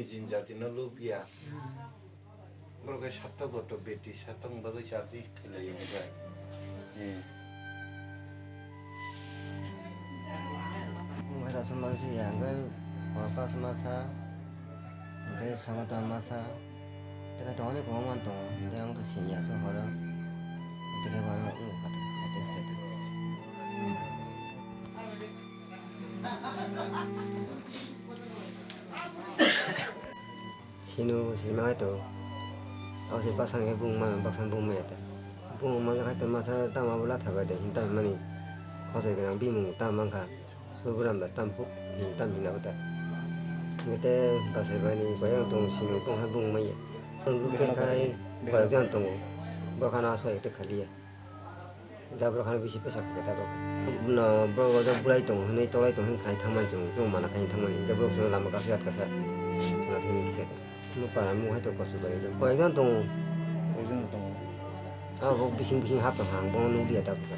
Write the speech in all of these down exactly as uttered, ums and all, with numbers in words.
Jinjati no lubya. Borok khe sato goto beti sato wng bagwi chati khlaiwi hwnjak. Eh. Wngkhe rasa mansi ya, hwnkhe hor pas masa, hwnkhe sabato masa, tei khe tongo ni kwbangma tongo, hwnkhe ang to siniya so horo, tei khe bono wngkha tei, tei khe tei. Sinu, sini mangai to. Abo se baksa ni bung mano, baksa bung maya ta. Bung mano khai to masa tamo abo latha bai de, hinta mani. Khosoi gwnang bimung tam mangkha. Sugram da tam puk, hin tam hin abo ta. Ngete basai bani bayang tong sinu bung hai bung maya. Bung khai koi jan tongo. Borok hano aswk te khaliya. Jabra khana bisi pesa khe ta rok. No, borok o jok bulai tongo hwnwi tolai tongo hwnwi khai thangmani chwng, chwng mana khai thangmani, hwnkhe borok chwngno lama kasu yatkasa chwngno thangwi khe ta. Nukpara nukha hai to kosto kari. Koyekjon tongo. Koyekjon tongo. Abo bising bising hap tong hang, bono nukliya ta bwkha.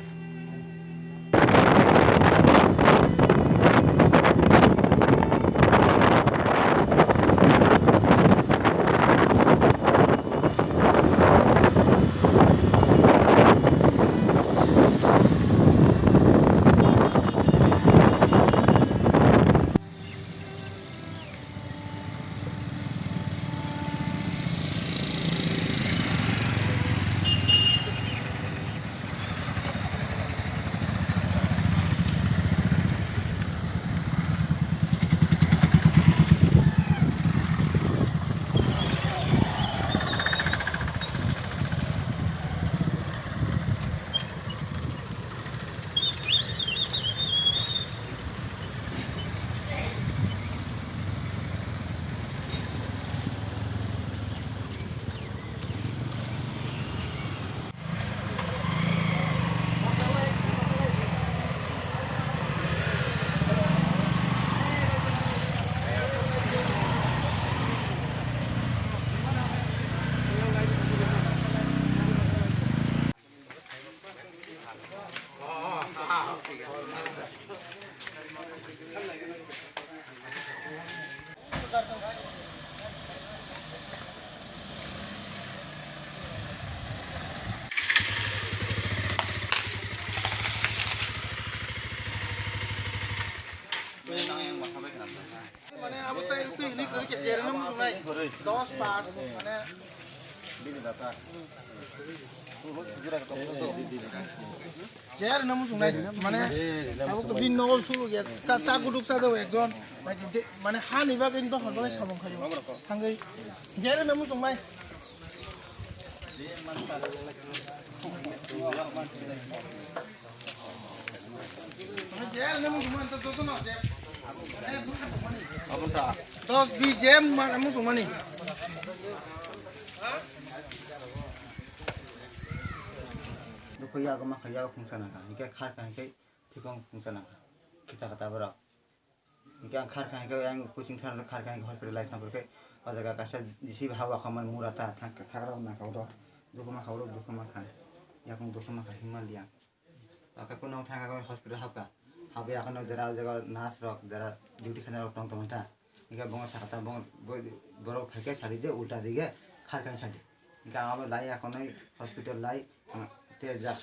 Mane abo tai twi hwnwi kwrwi khe cherno muchungnai dos pass mane cherno muchungnai mane abo to bin nogo sulu ya ta ta guduk sa do ekjon mane hani bagwi dohor bagwi samung khayo thangwi cherno muchungnai. Dos B J M mana muchung mani. Dukhu yago ma kha yago phungsa nangkha, hingke khar kha hingke thikong phungsa nangkha. Kita kata borok. Hingke ang khar kha hingke ang coaching thar khar kha hingke hospital lai thang porkhe o jaga kaisa jisi hawa khamani mura ta thang kha kha rok nangkha oro. Dukhu ma kha oro dukhu ma kha. Yakung dukhu ma kha himma liya. Ake kuno thang kha hospital hapkha. Habi akono jera jaga nurse rok jera duty khaina rok tong tong ta. Hingke bongo sakha ta bong borok phaikhe sadi je ulta dige khar kha sadi. Hingke abo lai akonoi hospital lai, ah, te jak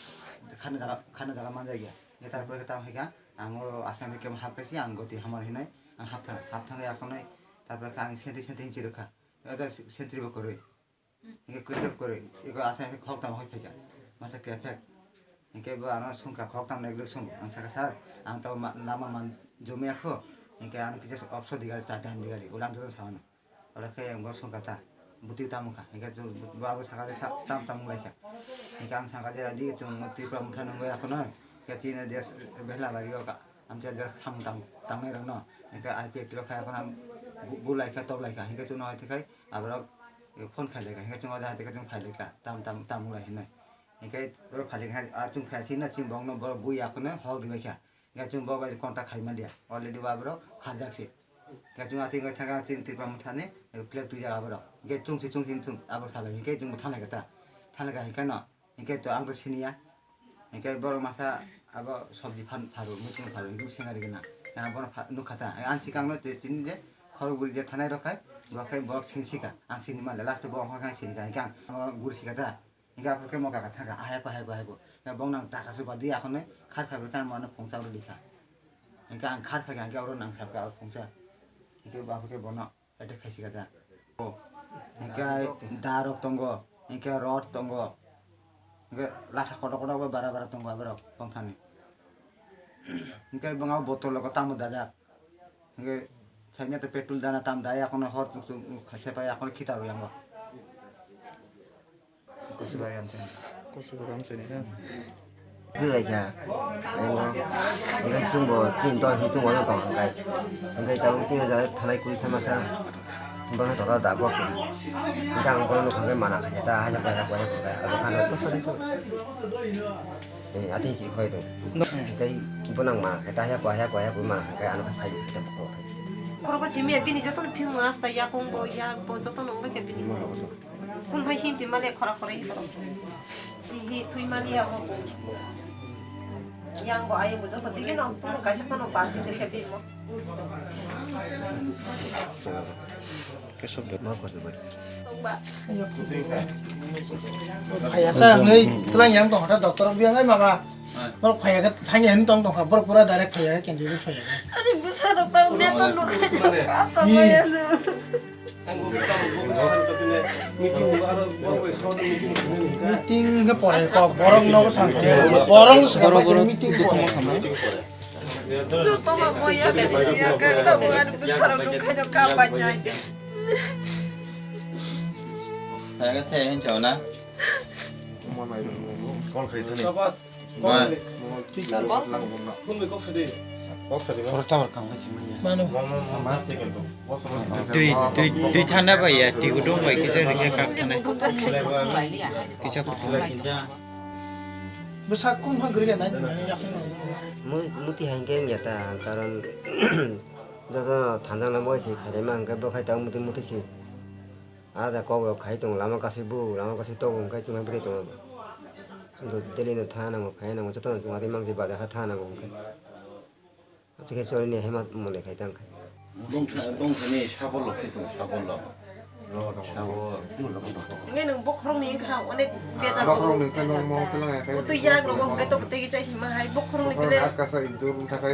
khana jaga, khana jaga manjak ya. Hingke tarpore khe tamo hai kha ang oro asam khe hap khe si ang goti hamar hinai ang hap thang, hap thang ya akonoi tarpore khe ang sentry sentry hinchi rwkha. Ado sentry bo kwrwi. Hingke kwchak kwrwi iko asam khe khok tamo hai phaikha. Masa khe phek. Hingke bo ano sungkha khok tamni eklo sung. Ang sakha, "Sir, ang to ma-, lama man jomya kho." Hingke ano kisa opso digal ta dan digal ulam to sa ano. Oro khe ang bo sungkha ta, bwtwi tamo kha, hingke chwng bo abo saka de sa-, tam tam wnglaikha. Hingke ang saka de, "Adi chwng Tripura motha nungwi akhonoi, hingke chini je behla bagwi o ka, amcha je samung tang, tangnai rokno, hingke I P F T rok phai akhonoi bu-, bulaikha, toklaikha." Hingke chwngno hai thwikhai aborok phone khailaikha, hingke chwng ode hai thwikhai chwng phailaikha, tam tam tam wnglai hinwi. Hingke oro phailaikha, a chwng phai sino chwng bokno borok bui akhonoi hok rwbaikha. Hingke chwng bo bai contact khai manliya, already bo aborok kharjak se. Hingke chwng atwi wngwi thangkha chini Tripura mothani flag twijak aborok. Hingke chwng se chwng se chwng abo salai hingke chwngbo thanglai kha ta. Thanglai kha hingke no, hingke to ang to siniya. Hingke borok masa abo sobji phan pharu, muchung pharu, hingke senga rigena. Yang bono pha-, nukha ta. Ang sikangno chini je Khorok guri je thanai rok khai, bo khai borok sini sika, ang sini manle, last bo ang khai sini ka, hingke ang guri sika da, hingke aphuru khe mo kaka thangka, ahai ko, ahai ko, ahai ko, hingke bong nang taka suba di akhonne khar phai bo tang mano phungsa oro likha, hingke ang khar phai ka, hingke oro nang sabka oro phungsa, hingke bo aphuru khe bono attack khai sika da, o, hingke darok tongo, hingke rod tongo, hingke latha kotor kotor bo bara bara tongo aborok bongthani, hingke bong abo botol logo tamo dajak. Hingke saimya to petrol dana tam dai, akono hor tuk tuk khaisa pai, akono khita rwi ango. Kusubar yam chani. Kusubar yam chani na. Philai kha. Hingke chwngbo chini dol hini chwngbo no tong hingkai. Hingke tabuk chini jaga thanai kuri sama sa. Bono tota da bo kha. Hingke ang bono nukha hingke mana kha ta haja kaya kaya kaya abo khana. Eh, ati si khoi do. No. Kai ibo nang ma, kai ta ya kwa ya kwa ya kwa ma, kai ano ka sai ta ko. Khorogo simi ya bini joto no phim mas ta ya kung bo ya bo joto no ngai bini. Kun bai him ti male khora khora hi khora. Hi hi thui mali ya ho. Yang bo ayo bo joto digi no kun kaisa kono ba chi de khe bimo. Kesok de ma ko de. Phaiya sa hwnwi tlang yang tong hota doctor biang ai mama. Borok phaiya khe thangya hwnwi tong tong kha, borok pura direct phaiya khe candidate phaiya khe. Ani bwsa rok tang ne to nuk. Meeting khe pore kok borok nogo sam. Borok no sam meeting pore. Jotono boya se ya ke ta buan bwsarok nung khaino kam bai nai de. Thaya khe thaya hin chao na. Call khai thani. Bai. Phone bai kok sadi. Kok sadi ba. Mano. Twi, twi, twi thanda bai ya, twi gudung bai kisa rikhe kak thanai. Kisa kutung. Bwsa kung phang kwrwi ya nai nai ya. Mu-, muti hai khe wngya ta, karon joto thanjaknai bai se khainaima hwnkhe bo khai tongo muti muti se. Ada kok rok khai tongo lama kasui bu, lama kasui tongo hwnkhe chwngno bwrwi tongo. Chwngno daily no tha nango, khai nango, jotono chwng atwi mangsi bazar ha tha nango hwnkhe. Aboni khe chori ni hai ma mone khai tang khai. Bongtha, bongthani sabol lok se tongo, sabol lok. Sabol. Hwnkhe nwng bokhorok ni wngkha onek bejal tongo. Bokhorok ni khe nwng mo khe nwng ya khe. Utwi yak rogo hwnkhe toko tei kisa hima hai bokhorok ni bele. Bokhorok ni atkasa indur wngkha khe.